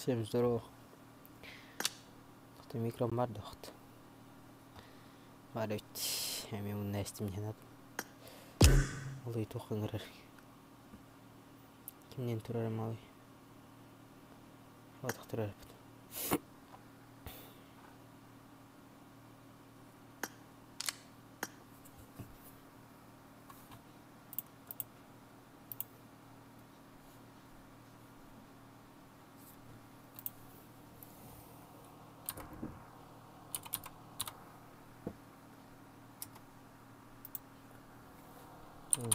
Всем здорово. Ты микро бар дохт. Бар эбит. Эми мунна эстим диэн Олый туох ыҥырар. Кимнен турар малый. Отох турар эбит.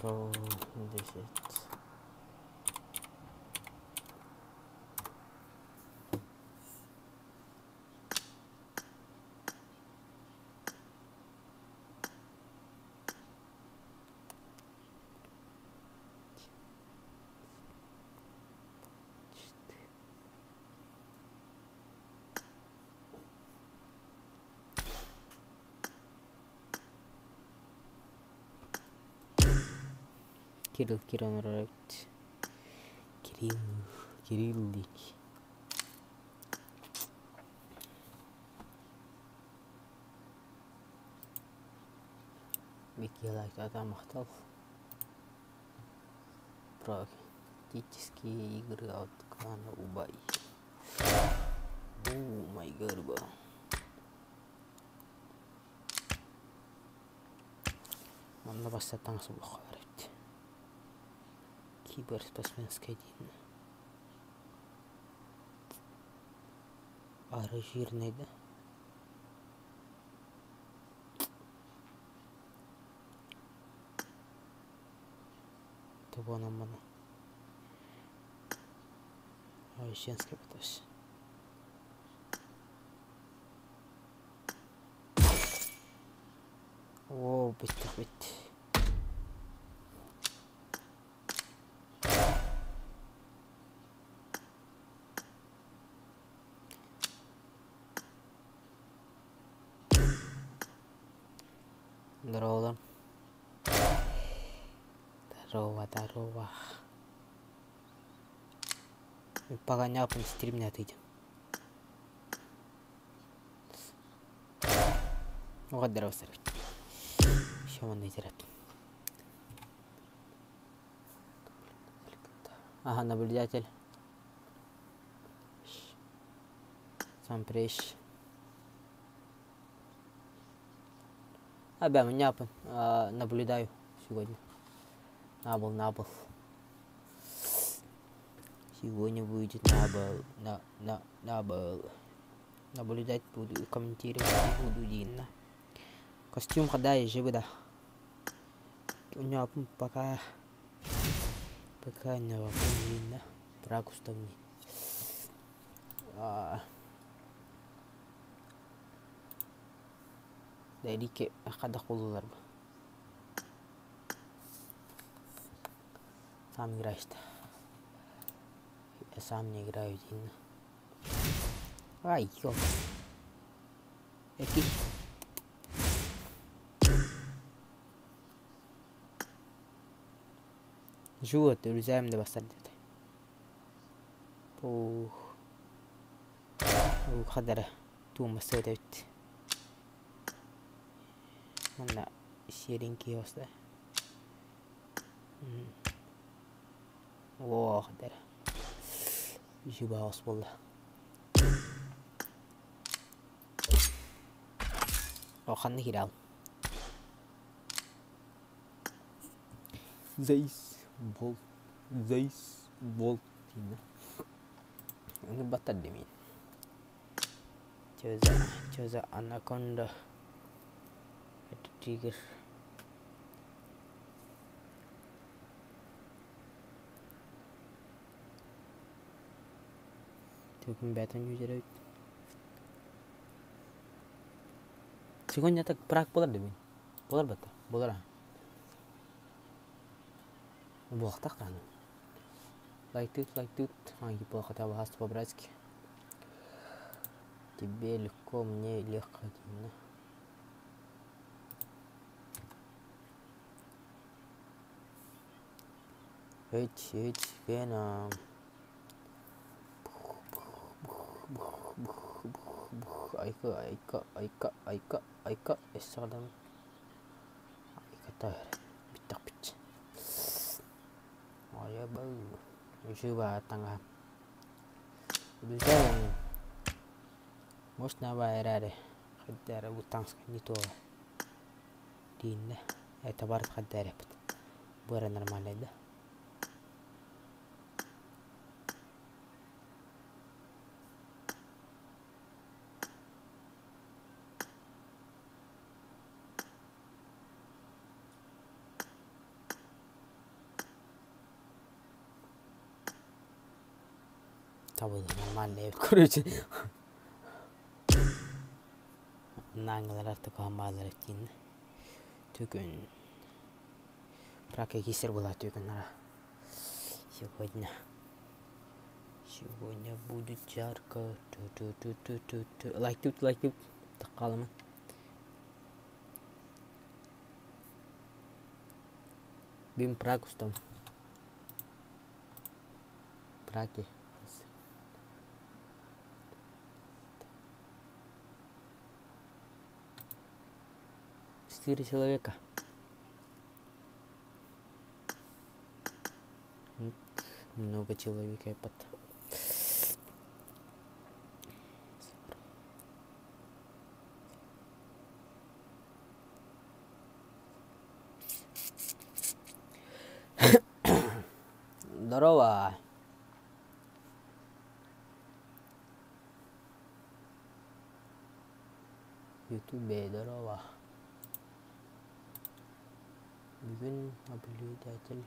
Go 10. Кирилл Кирилл Кирилл Кирилл диик. Викилайката махтал. Практические игры от клана Убай. О май гарба. Манна баста таҥас булуохха баар эбит. Киберспортсменскай диэн. Ары жирный да? Тобонан маны. Женский потас. Оо, быстах бит. Здорово. Здорово, здорово. Погоняпын стримне отойдем. Угаддара сарбит. Еще он итерет. Ага, наблюдатель. Сам прещ. Абя, меня наблюдаю сегодня. Набыл, набыл. Сегодня будет набыл, на, на, набыл. Наблюдать буду, комментировать буду длинно. Костюм хода и живы, да. У него пока... Пока не видно. Пракустовни. Дэрики хадах булулар бу. Сам играешь Я сам не играю, Дина. Ай, ё. Эки. Живот, друзьям да бастар деді. Пух. Хадара туумасы эбит. Манна серенький оста. О, хадара. Жуба ос болла. О, ханны кирал. Зейс бол. Зейс бол. Оны баттар демейін. Чё за, чё за анаконда? Это тигр. Түгін бәтін жүзер Сегодня так прак болар демейін. Болар бата? Болар. Буохтах даҕаны. Лайк тут, лайк тут. А, неплохо, хотя по-братски. Тебе легко, мне легко. Эть, эть, веном. бух бух бух айка айка айка айка айка өссө даҕаны айката бүттэхпит. Айабыл үчүгэй таҥаһа. Бүтэн Можно эрээри хайда эрэ бу таҥаска не то тииннэ это барыт хайда эрэппит. Бу эрэ нормальный да? Табылы нормальный эбит короче. Нааңылар артык баалар эттиин. Түгүн Прака кисер была түгүн ара. Сегодня Сегодня будет жарко. Ту-ту-ту-ту-ту. Лайк тут, лайк тут. Таққалымын. Бим Праг устам. Праги. Четыре человека. Много человек под. Здорово. Ютубе здорово. Бүгүн наблюдатель.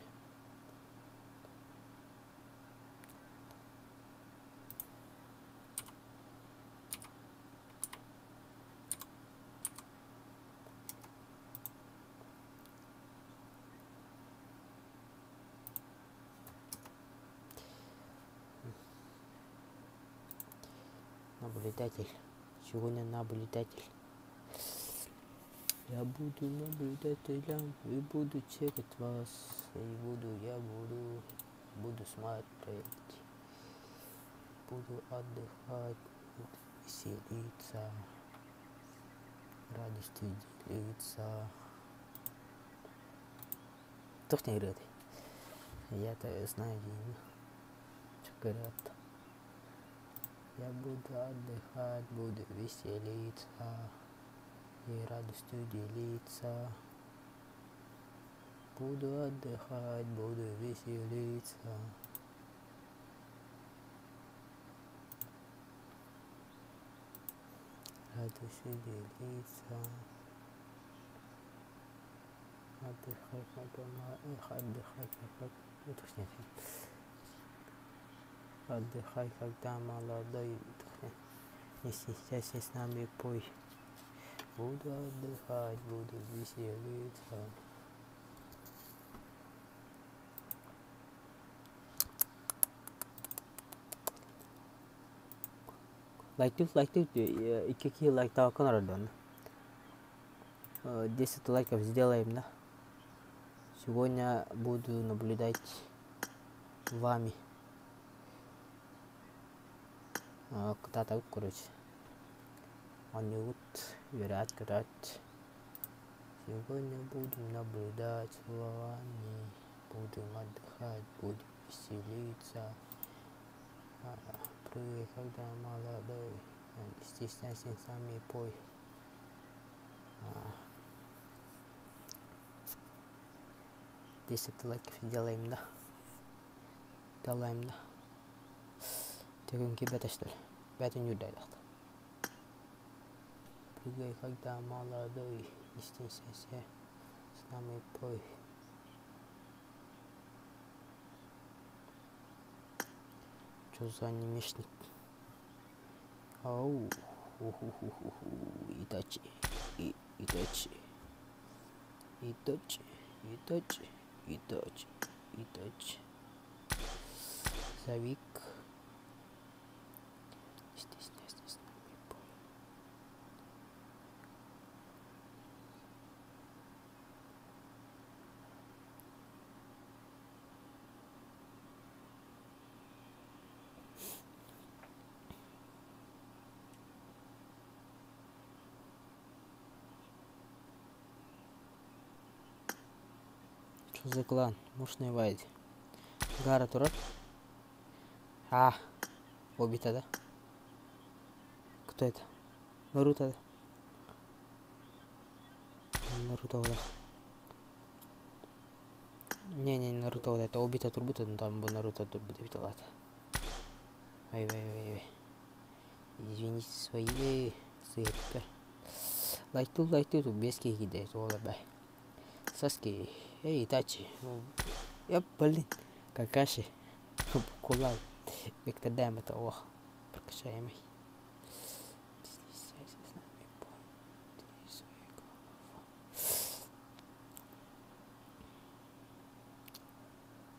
Наблюдатель. Сегодня наблюдатель. Я буду наблюдателем и буду чекать вас. И буду, я буду, буду смотреть. Буду отдыхать, буду веселиться, радостью делиться. Туох не Я-то знаю, что говорят. Я буду отдыхать, буду веселиться и радостью делиться. Буду отдыхать, буду веселиться. Радостью делиться. Отдыхать, эх, отдыхать, отдыхать. Отдыхай, когда молодой. Не стесняйся с нами пой. Буду отдыхать, буду веселиться. Лайктыыр, лайктыыр, икки киһи лайктаабаккын олордон. 10 лайков сделаем, да? Сегодня буду наблюдать вами. Кытаатабыт, короче. Оонньуубут, үөрээт, көрөөт. Сегодня будем наблюдать вами. Будем отдыхать, будем веселиться. Прыгай, когда молодой. Не стесняйся, с нами пой. 10 лайков сделаем, да? Делаем, да? Тегін кибет что ли? Бәтін юрдайлақты. Прыгай, когда молодой, не стесняйся, с нами пой. Что за анимешник? Ау, ху-ху-ху-ху-ху, Итачи, и, Итачи, Итачи, Итачи, Итачи, Итачи. Завик. Не стесняйся, с нами пой. Что за клан? Мощный вайд. Гара турар. А, убита, да? Кто это? Наруто. Наруто да. Не, не, Наруто вот это убита турбута, ну там бу Наруто турбута бит Ой, ой, ой, ой. Извините свои сыыппар. Лайктуу лайктуу тут без киһи суола бай. Саски, эй, Итачи. Я, блин, Какаши. Кулай. Виктор Дэм это ох. Прокачаемый.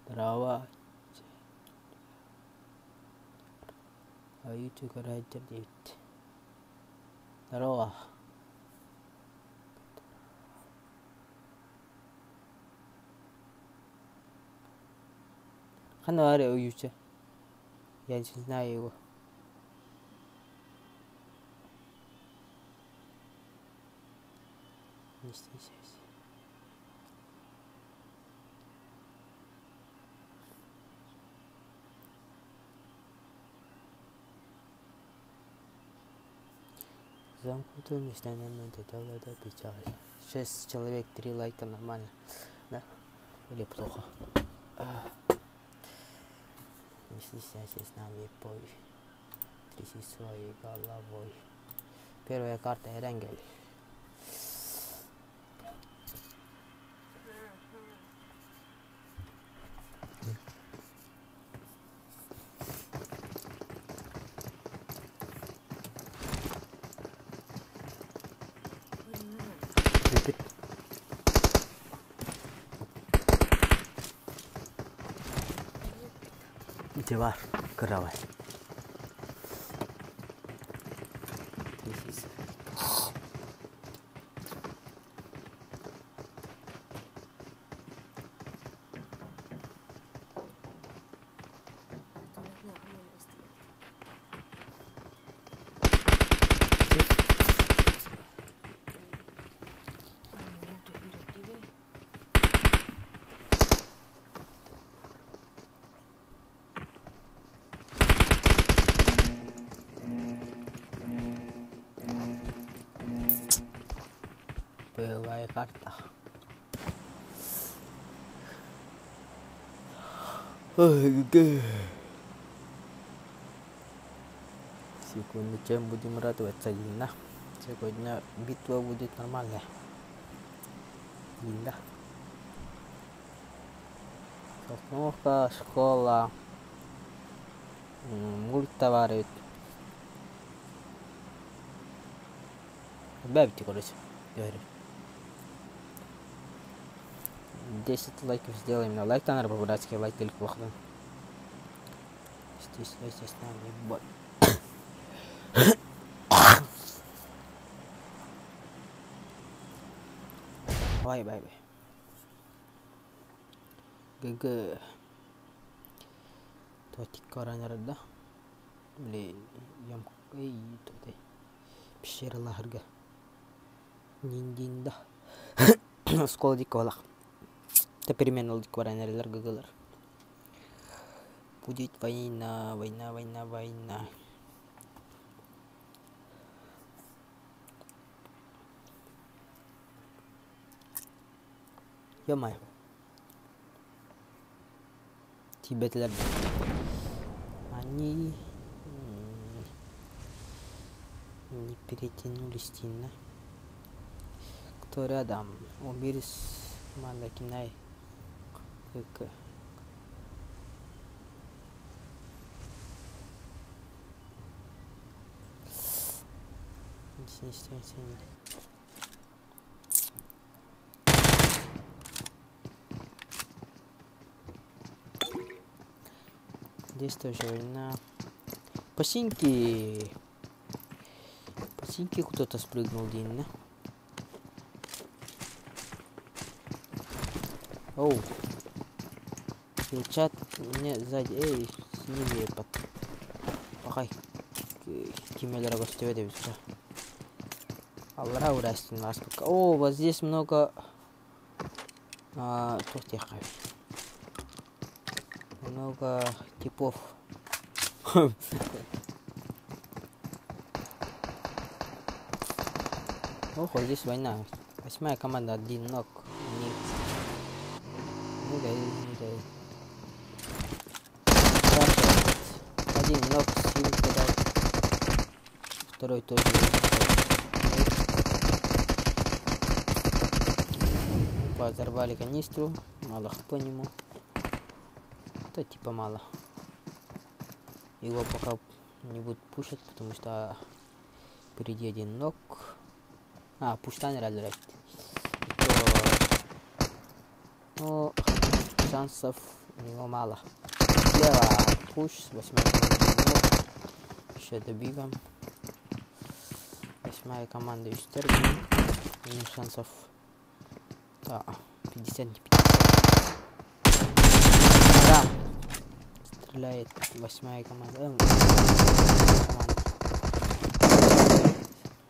Здорово. Аюту карайтер дейт. Здорово. Ханна баар ойууча? Я не знаю его. Не стесняйся. Замкнутую местами это печаль. 6 человек, 3 лайка нормально. Да? Или плохо? Не стесняйся с нами, пой. Тряси своей головой. Первая карта Эренгель. Бүппүт. Ити бар, кыравай. Тряси Первая карта. Секунду, чем будем радоваться, Лина? Сегодня битва будет нормальная. Линда. Сосновка, школа, мультовары. Бабите, короче, говорю. 10 лайков сделаем на лайк, наверное, по-братски лайк или плохо. Здесь, здесь, с нами бой. Бай, бай, бай. ГГ. Тотик да? Бли, ям, эй, тотай. Пещера лахарга. Ниндинда. Оскола дик балах. Теперь ол дик баран ГГлар. Будет война, война, война, война. Ё-моё. Тибетлер. Они не перетянулись сильно. Кто рядом? Убирис Мандакинай. КК. Здесь тоже война. Пасинки. Пасинки кто-то спрыгнул, Дин, да? Оу. Чат мне сзади. Эй, снизу под. Пахай. Кимелера гостеве Аллара урастин вас пока. О, вот здесь много. Туох диэххэ Много типов. Ох, здесь война. Восьмая команда, один ног. Нет. Ну да, ну да. Один ног сил кидал. Второй тоже. Взорвали канистру. Мало по нему. Это типа мало. Его пока не будут пушить, потому что впереди один ног. А, пуштан эрэллэр. Ну, шансов у него мало. Слева пуш, восьмая команда. Еще добиваем. Восьмая команда үстэр. Шансов. Да, 50 не 50. Да. Стреляет восьмая команда. Команда.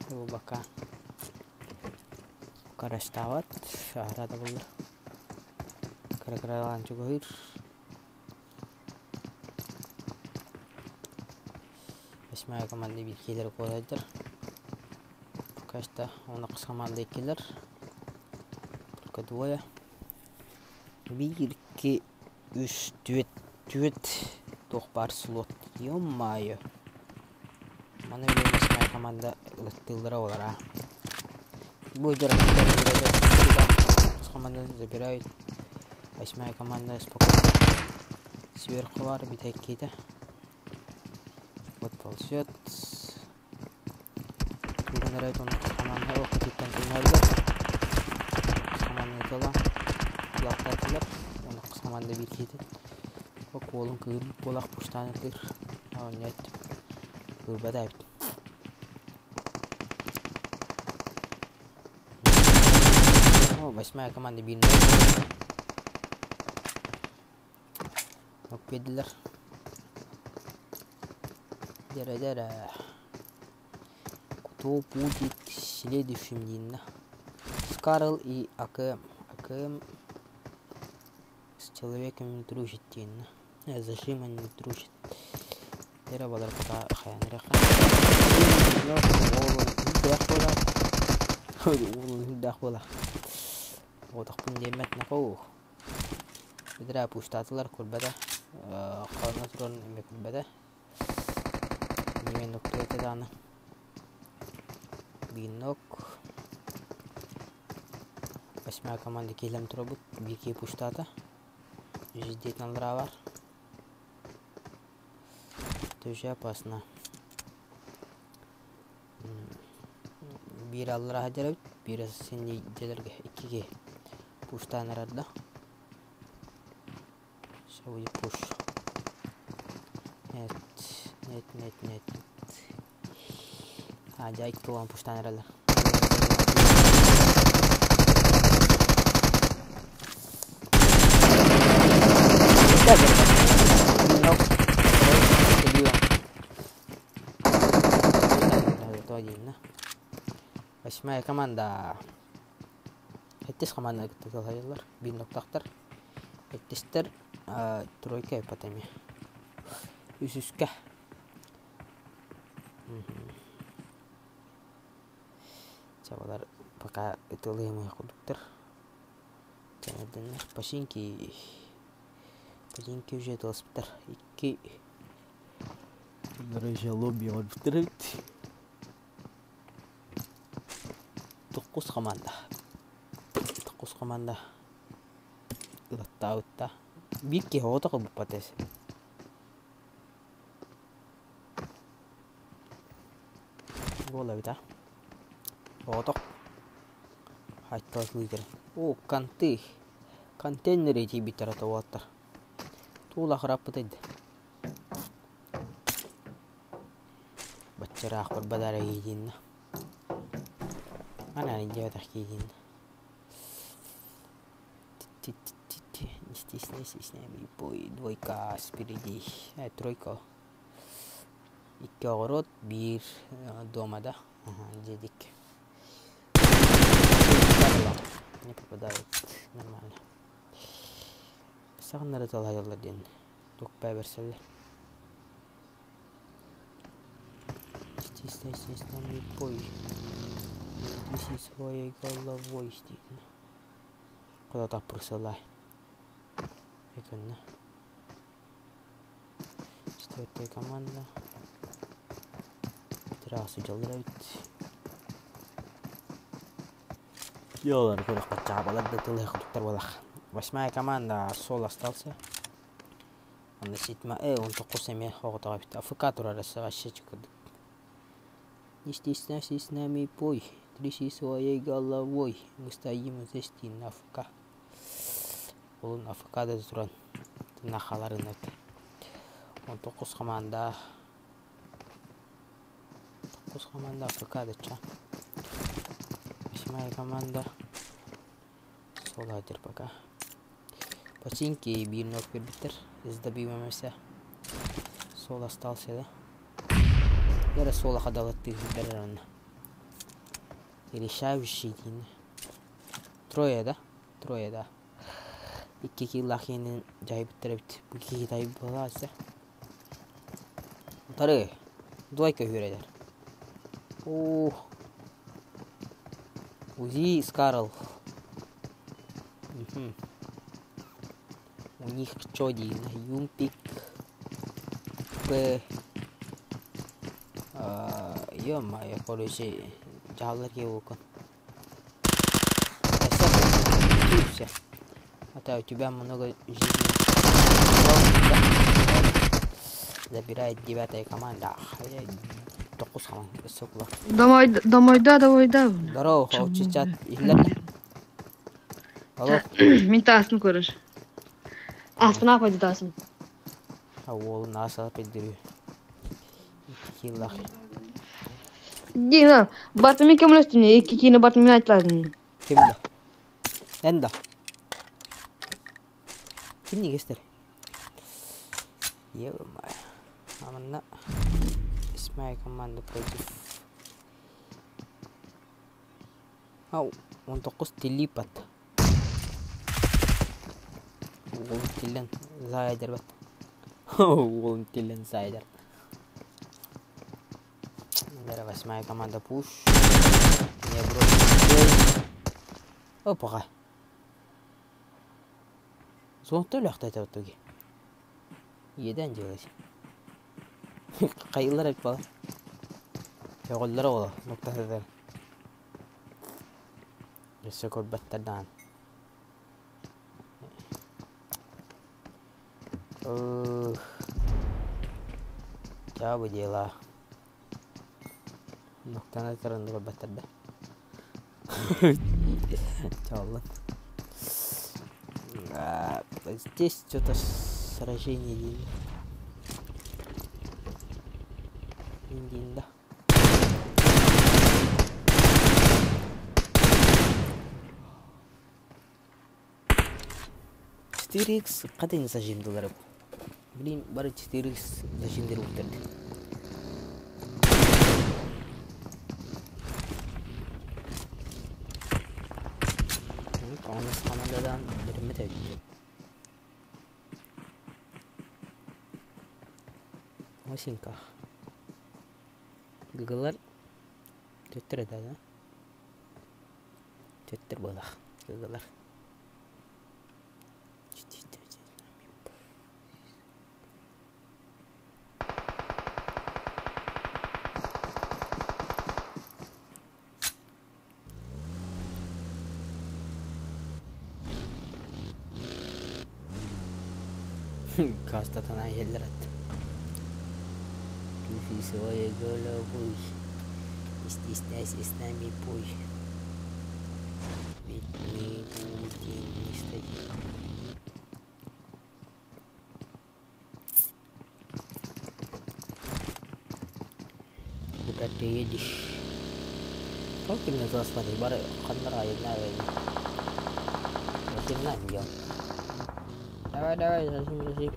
Его бока. Караштават. Шахрада был. Кыра-кыралаан чугаһыыр. Восьмая команда биир киһилэр куотайдар. Пока что он ахыс команда иккилэр. Только двое. Биир, икки, үс, түөрт, түөрт туох баар слот. Ё-моё. Маны билэн восьмая команда ылыттыыллара буолар Будет команда забирают. Восьмая команда спокойно. Сверху бар какие-то. Вот ползет. Нырайт он команда ох титтан команда тыла. Лақтатылар. Оны команда бикейді. Колун кыыр болақ пуштаны тыр. Нет. Кырбада О, восьмая команда биир Окпедилер. Дere-дere. Кто будет следующим диэн. Скарл и АКМ. АКМ с человеком не дружит диэн. Зажима не дружит. Дere балар пока хаянырaka. Уолун буолар. Отохпун диэммэт нахоо. Бэдэрээ пуштаатылар көрбөтө. Хаана туран эмиэ көрбөтө. Нимен октуота даҕаны. Бинок. Восьмая команда киһилэм турабыт. Биир киһи пуштаата. Жүздетин аллараа бар. Это уже опасно. Биир аллараа сылдьар эбит, биир синни дьиэлэргэ икки киһи пуштаан эрэр да. Все будет пуш. Нет, нет, нет, нет. А, дьэ икки уолан пуштаан эрэллэр. Восьмая команда. Сэттис команда кытта сылайаллар. Биир ноктаахтар. Сэттистэр тройка эпатами. Үсүскэ. Чабалар пока ытылыымы курдуктар. Починки. Починки уже ытылыспыттар. Икки. Лобби оҥорбуттар Токус команда. Токус команда. Ылаттаабытта. Биир киһи оҕото ылбыппат эс. Гол эбит а. Оҕотох. Хайталас лидер. О, конты. Контейнеры тиийбиттэр ата уолаттар. Туула хыраппытай да. Баччараах барбадара киһитинна. Ана диэбэтэх киһитинна. Не стесняйся, с нами бой. Двойка спереди. Тройка. Икки оҕуруот, биир дома да. Дедик. Не попадает. Нормально. Саҕыннары талаһаллар диэн тукпа бэрсэллэр. Стесняйся с нами пой. Не тряси своей головой диэн. Куда-то прысылай. Экэннэ. Четвертая команда. Террасу дьаллар эбит. Йолар көрөххө чаабалар да тылы куттар буолах. Восьмая команда сол остался. Онно ситма 19 эмиэ оҕотоҕо эбит. АФК турар вообще курдук. Не стесняйся с нами пой, тряси своей головой. Мы стоим за стеной АФК. Олун АФК да туран тынахаларын эт. 19 команда. 9 команда АФК дача. Восьмая команда. Сол пока. Починки биир ног бербиттер. Сдобиваемся. Сол остался, да? Яра сола хадалатты берер Решающий дин. Трое, да? Трое, да. Икки киллахинин жайбыттар эбит. Бу киһи тайып буолаасы. Утары. Двойка хүрэлэр. О. УЗИ Скарл. Угу. У них что диин? Юмпик. П. Ё-моё, короче, дьаһаллар киһи буолкун. А то у тебя много жизни. Забирает девятая команда. Давай, давай, да, давай, да. Здорово, чат иһиллэр. Алло. Мин таасын көрөр. Аспына қойды таасын. А уолун аса педдирүү. Киллах. Дина, бартымын көмөлөстүм, эки кийини бартымын айтылатын. Ким да? Эн да. Ким нигестер? Ё-моё. Аманна. Восьмая команда против. Ау, 19 телепат. Уолун тиллен зайдер бат. Уолун тиллен зайдер. Восьмая команда пуш. Не бросит. Опа. Зонты лөхтәтә в итоге. Еден делать. Кайылар эт бала. Йоголлар ола, ноктасыдар. Өссө көрбөттөрдаан. Ох. Чабы дела. Ноктана тарынды көрбөттөр да. Чаллы. Здесь что-то сражение дейін. Да. 4x қадайын зажимдылар бу. Блин, бары 4x зажимдер өттерді. Онус командадан беремет эбит. Осинка. Гыгылар төттөр да, да? Төттөр болах. Гыгылар. Кастатана еллерет. Ты своей головой. Не стесняйся с нами пой. Ведь мы будем не стоять. Куда ты едешь? Как ты меня заслали? Бары ханнара айна. Зачем Давай, давай, зачем, зачем.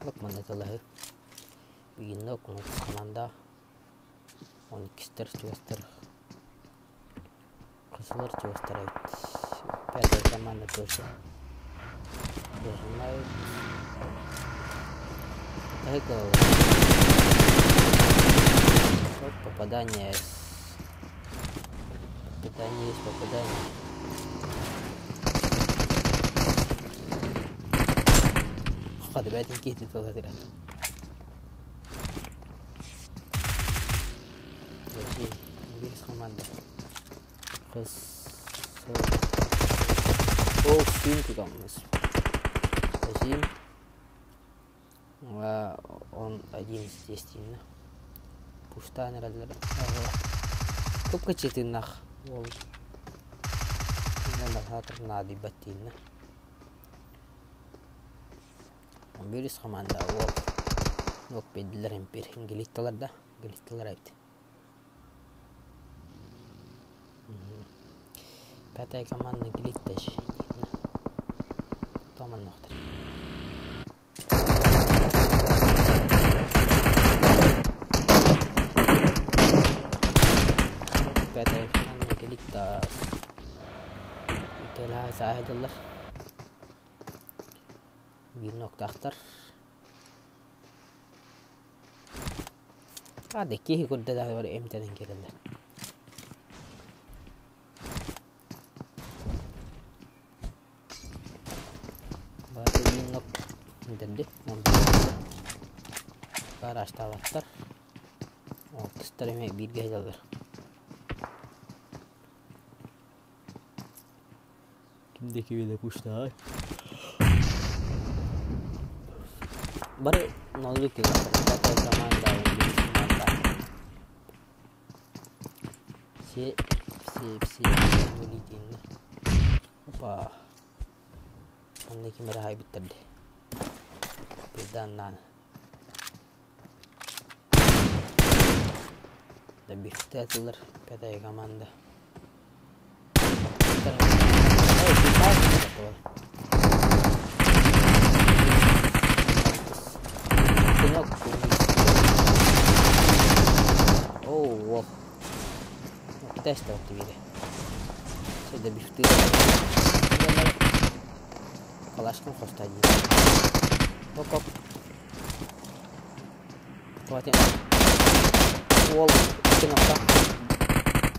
Локманы тылаһы. Бүгүннэ окунут хаманда. Он иккистэр чугастар. Кысылар чугастар эбит. Пятая команда тоже. Дожимают. Вот попадание. Попадание есть попадание. Хады бәтин киһи тылатыра. Биир команда. Кыз Ол сүүн тутаммыз. Зачем? Он один естественно. Пуштаан эрэллэр. Тупка чытыннах уол. Наадыйбат дииннэ. Бирис команда уол. Нок биэдилэр эмпир. Инглитталар да. Инглитталар эбит. Пятая команда Глитташ. Томаннохтар. Пятая команда Глиттас. Итэлээ сааһыдыллар. Биир ноктаахтар. Хады киһи курдатаҕар эмтэнэн кэлэллэр. Баатыйыҥҥа дэлби гаражтаабаттар. Алтыстар эмиэ бииргэ сылдьаллар. Ким да кибилэ куштаҕай. Бары ноллук команда команда. Все все все нули диэннэ. Опа. Онно ким эрэ хаайбыттар дии. Пизданнаан. Да бифтэтилэр пятая команда. Оо, Китайского виде. Сюда бифты. Калашком просто один. Оп-оп. Хватит. Уол, кинока.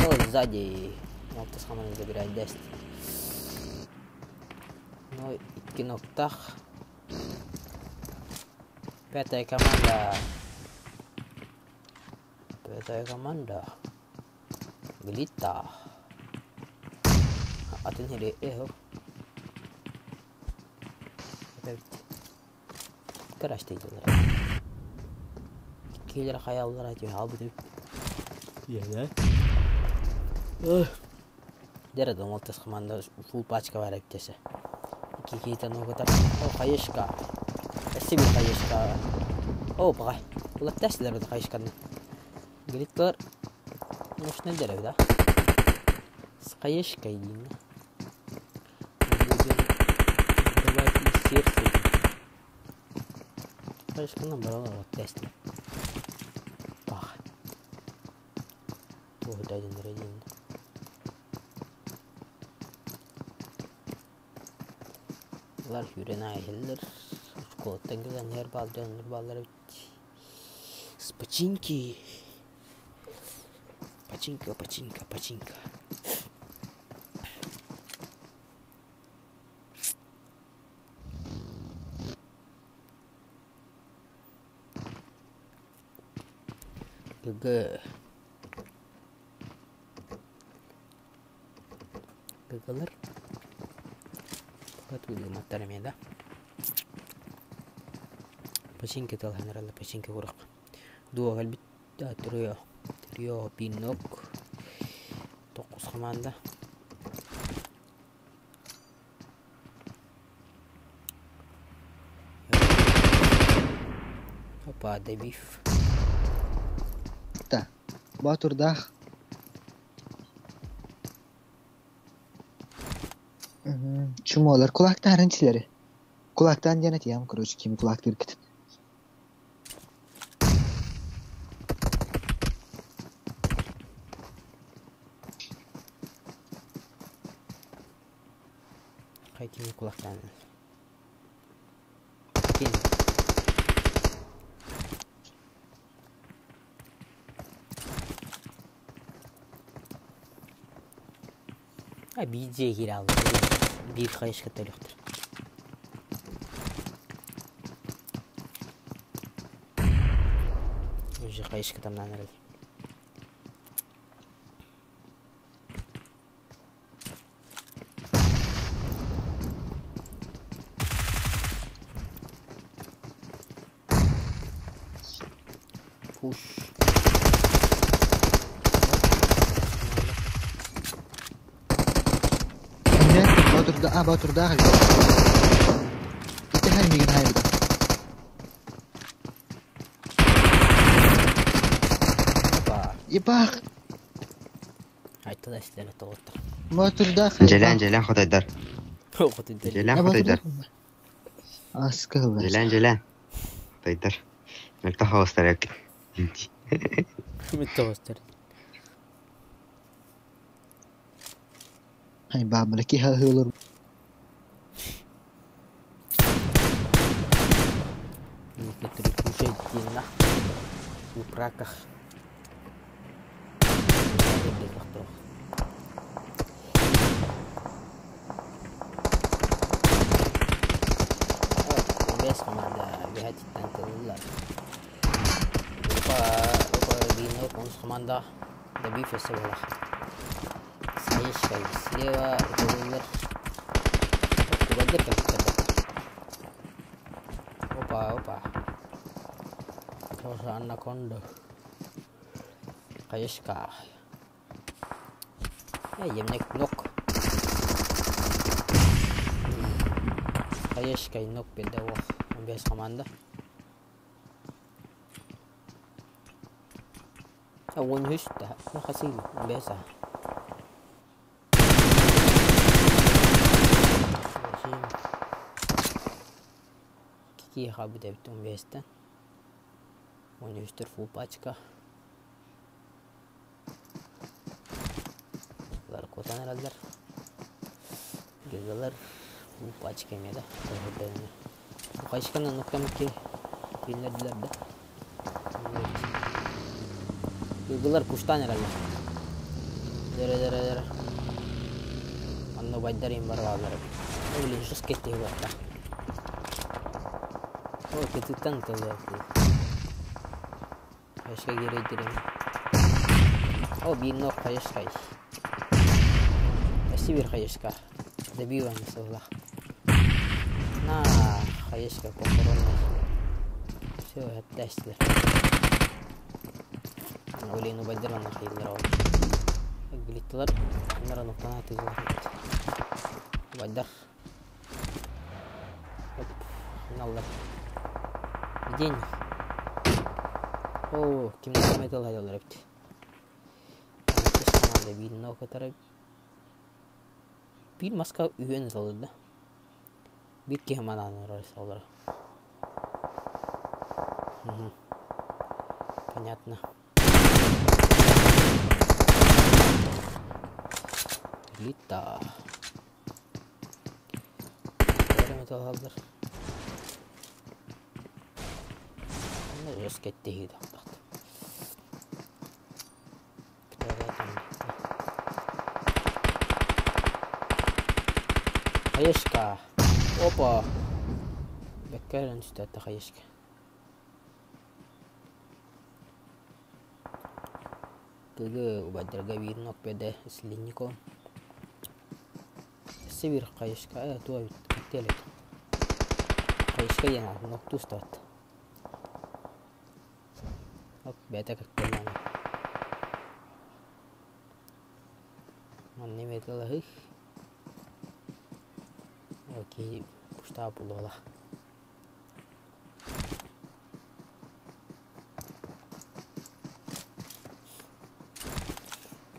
О, сзади. Алтыс хаманы забирает 10. Ну, киноктах. Пятая команда. Пятая команда. Глита. Атын хири эхо. Караштыйдылар. Киилер хайаллара түһэ хаалбыт эбит. Дьэ дом алтыс команда фул пачка бар эбит десе. Икки ногота. О, хаешка. Спасибо, хаешка. О, баҕай. Улаттаслар да хаешканы. Глиттер мощный дерево, да? С хаешкой деймин. Будем давать и сердце. Хаешканы баралар оттастыр. Бах. Туох один один. Лар сүүрэн ааһаллар. Школаттан кэлэн иһэр баал дьоннор бааллар эбит. С починки. Починка, починка, починка. ГГ. ГГлар. Пока тулуматтар эмиэ да. Починка талханаралла починка курах. Дуо кэлбит трио. Трио пинок. Тоқус команда. Опа, добив. Та. Боотурдаах. Чумолар кулактаарын чилери. Кулактаан диэн этиэм, короче, ким кулактыыр китин. Кими кулактаан. Кин. А биир дьиэ киирэ алла. Биир хайышка төлөхтөр. Уже хайышка тамнан эрэл. Пуш. Батурда, Батурда. Ити мигин хайда. Опа. Ебах. Айтта да истер тоғыттар. Батурда. Желен, желен хотайдар. Хотайдар. Желен хотайдар. Аскыл. Желен, желен. Хотайдар. Мөлтө хаостар як. Мөлтө хаостар. Hay бабра ки хахылыр. Некоторые кушают на упраках. Бес команда бэһэтиттэн тыллар. Опа, опа, биир конус команда добив өссө буолар. Слишком слева тыллар. Кубадыр кэлбиттэр. Опа, опа. Тоже анаконда. Каешка. Емнек нок. Каешка нок беде ох. Бес команда. Он үс да. Хасил бес. Кики хабы деп 15-тен. 13-тер фул пачка. Лар котан эрэллэр. Гыгалар фул пачка эме да. Кайшканан нуктамки кииннердилер да. Гыгалар пуштан эрэллэр. Дere дere дere. Анны байдар им бар балар. Блин, жестко кетти барда. О, кетиттен тылы. Кайшка керейдирем. О, бир нок кайшка. Спасибо, бир кайшка. Добиваем сылах. На, кайшка похоронный. Все, оттастилер. Олейну байдыр ана хайылар ол. Глитталар, нара ноктана тызылар. Байдар. Оп, наллар. День. О, ким метал хайдалар эбит. Команда бир нокотары. Бир маска үйөн салды да. Бир кехманан салдыр. Угу. Понятно. Лита. Метал алдар. Жестко кетти Хаешка. Опа. Беккерен үстәтті хаешка. Кыгы убадырга бир нок беде слиннико. Сибир хаешка. Туа телек. Хаешка яна нок тустат. Оп, бәтә кактыланы. Манны металлы. Окей, пушта була.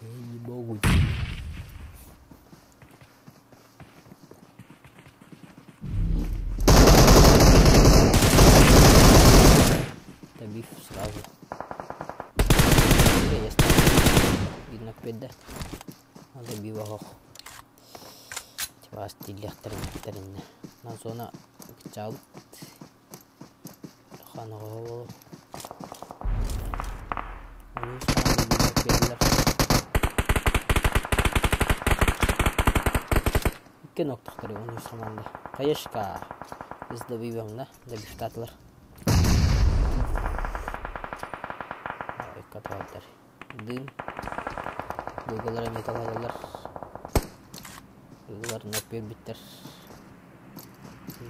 Ей-богу. Добив сразу. Есть. Видно, педе. Надо бива. Типа. Хас тиллиэхтэрин Нам зона кыччаабыт. Ханаҕа Икки ноктохтары 13 команда. Хаешка из добиваҥна добивтаатылар. Каталар. Дым. Дойдулар эмиэ талалалар. Дойдулар нок биэрбиттэр.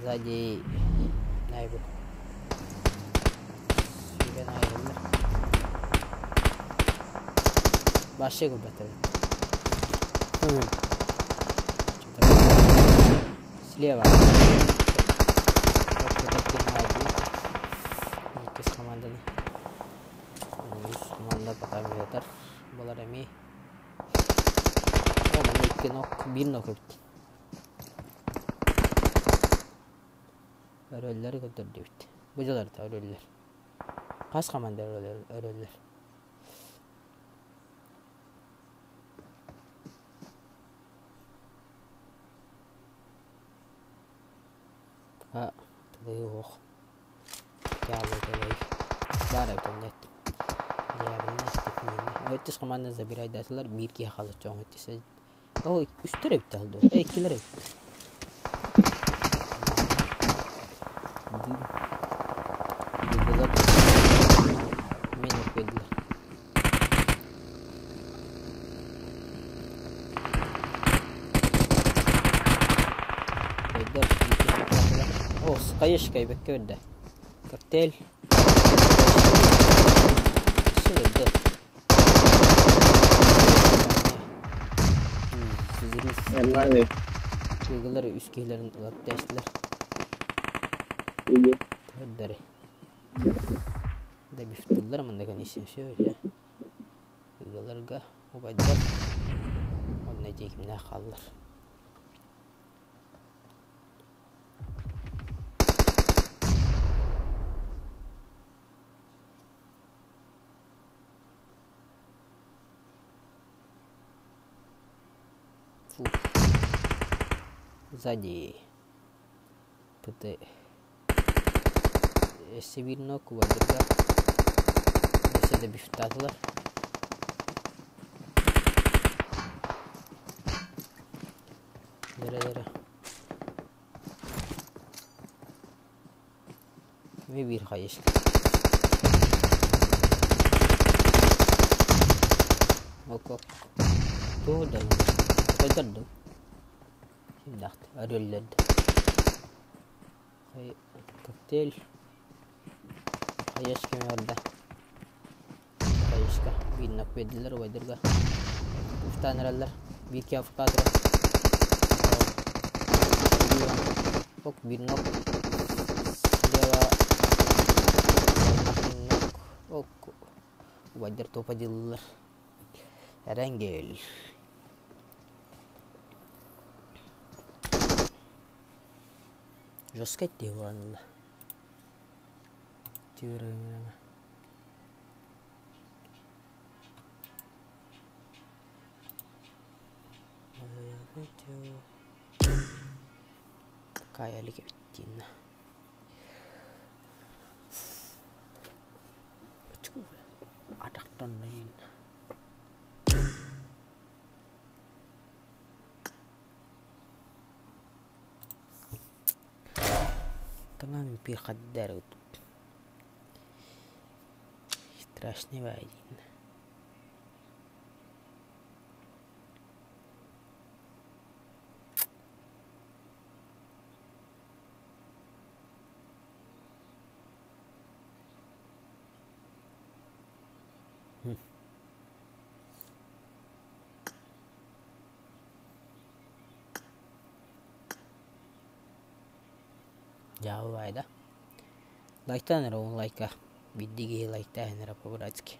Сзади найбу. Сүүрэн аайыллар. Вообще көрбөттөр. Слева. Иккис команданы. Үс команда пока метр булар эмиэ. О, манна икки нок, биир нок эбит. Өрөллөр көрдөрдүбүт. Бу дьыларда өрөллөр. Хас команда өрөллөр? А, тылы ох. Өттүс команда забирайдатылар биир киһи хаалар чоҥ өттүс. О, үстэр эбит алды. Иккилер эбит. Мен өкпедилер. О, хаешка эбэккэ берде. Коктейль. Сылырды. Нормально. Ыгылар үс киһилэрин ылат тээстилэр. Төрдөрү. Да бифтыллар манна комиссия все уже. Ыгаларга убайдар онно диэкимнээх хааллар. Фу. Сзади. ПТ. Өссө биир нок убайдарга. Өссө да бифтаатылар. Дөрө-дөрө. Эмиэ биир хайыш. Ок-ок. Тугу да Хайдар дуу? Кимнээхт өрүөллэрдэ. Коктейль. Хайыш кими барда? Хайышка. Биир нок биэрдилэр убайдарга. Уфтаан эрэллэр. Биир киһи афкаатыра. Ок, биир нок. Слева. Нок. Ок. Убайдар топа дьыллар. Эрэнгел. Жестко дии буолан ылла. Кая илик эбит дииннэ. Атахтанныйын. Тонан пихаддар страшный вайдин. Дьаабы да. Лайктаан эрэ уон лайка. Биирдии киһи лайктаан эрэ по-братски.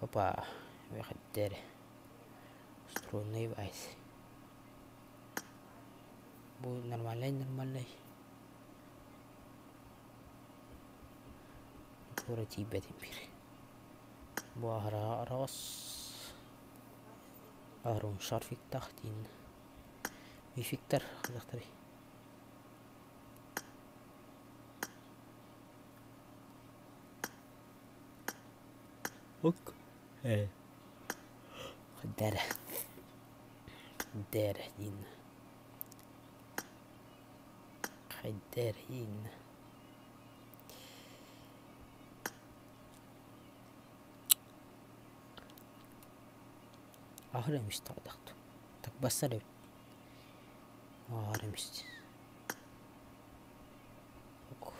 Опа, выходдер. Струнный вайс. Бу нормальный, нормальный. Тура тиийбэтим биир. Бу аһара араҕас. Арун шарфиктаах диин. Мификтар хайдахтарый? Ок. Э. Дэрэ. Дэрэ диин. Хайдэр диин. Аһар эмис таҕдахту. Так бассар эбит. Аһар эмис. Ок.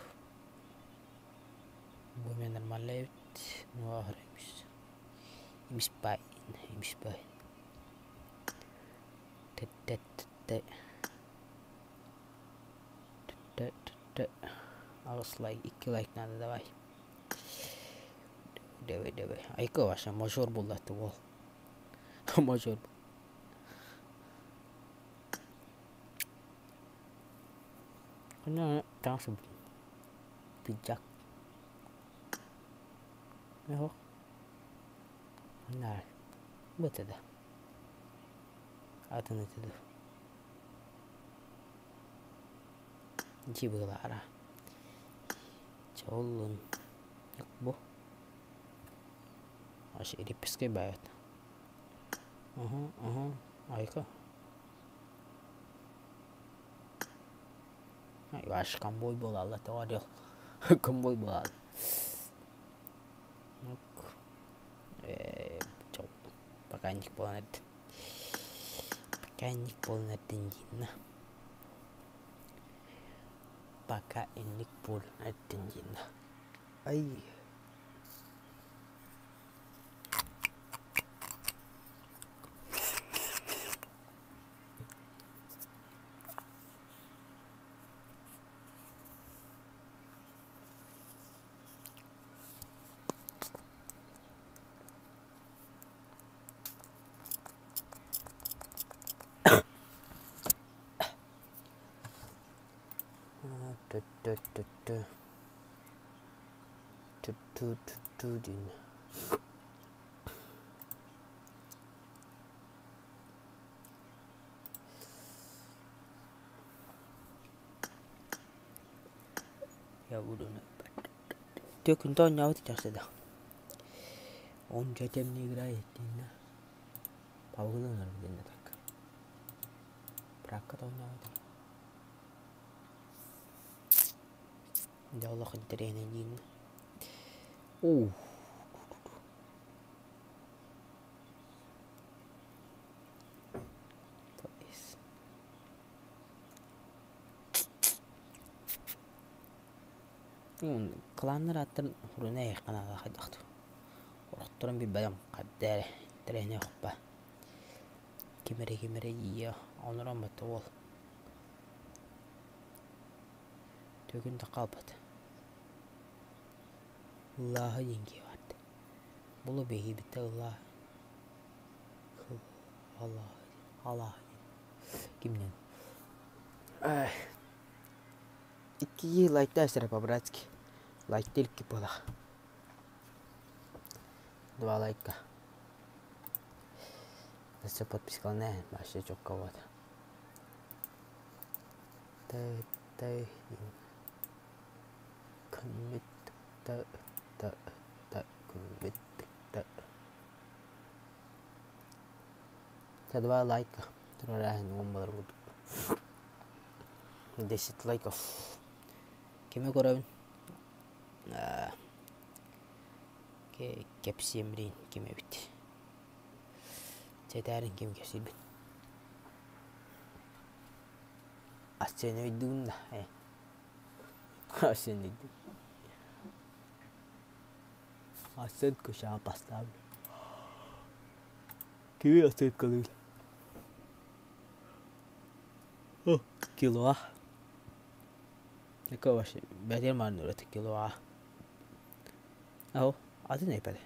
Бу эмиэ нормально эбит. Ну аһар эмис. Эмис бай. Эмис бай. Т-т-т-т. Т-т-т. Аҕыс лайк, икки лайк надо давай. Давай, давай. Айка ваша мажор буллатты уол. Мажор. Ханна таҥас пиджак. Ох. Ханна бытыда. Атын ытыды. Дьи быылаара. Чоллун. Бу. Аж репескай баайат. Уһу, уһу, айка. Аш комбой буолаалла тоҕо орел комбой буолаал. Пока инник буолан эрдин. Пока инник буолан эрдин диинна. Пока инник буолан эрдин диинна. Ай. Ту-ту-ту-ту диэн. Я буду Түөкүн оонньообут итээхсэ да. Он затем не играет диэннэ. Павлын диэннэ так. Пракка оонньообут. Дьэ олох интэриэһинэй дииннэ. Уу. Кланнар ааттарын хуруна эйханаала хайдахту. Орохторун билбэтим хаддээре интэриэһинэй хоппа. Ким эрэ ким эрэ ийэ онорон батта уол. Түгүн да хаалбат. Ыллааһы диэн киһи баар. Булу биһиги ыллаа. Аллааһы Аллааһы Кимнен? Икки лайктаа сэрэ по-братски. Лайкты икки буолах. Два лайка. Өссө подпискалана вообще четко вот. Т т күммүт т т т күммүт т. Це два лайка. Турараһын уон болар курдук. 10 лайков. Кими көрөбүн? Кэпсиэмриин ким эбит? Сэтээрин ким кэпсиирбин? Арсен өйдүүн да э. Арсен өйдүүн. Оценку сейчас поставлю. Кими оценкалыыр? О, кило. Такой вообще бэтэр мааннырат кило. Аho, атын эпэде.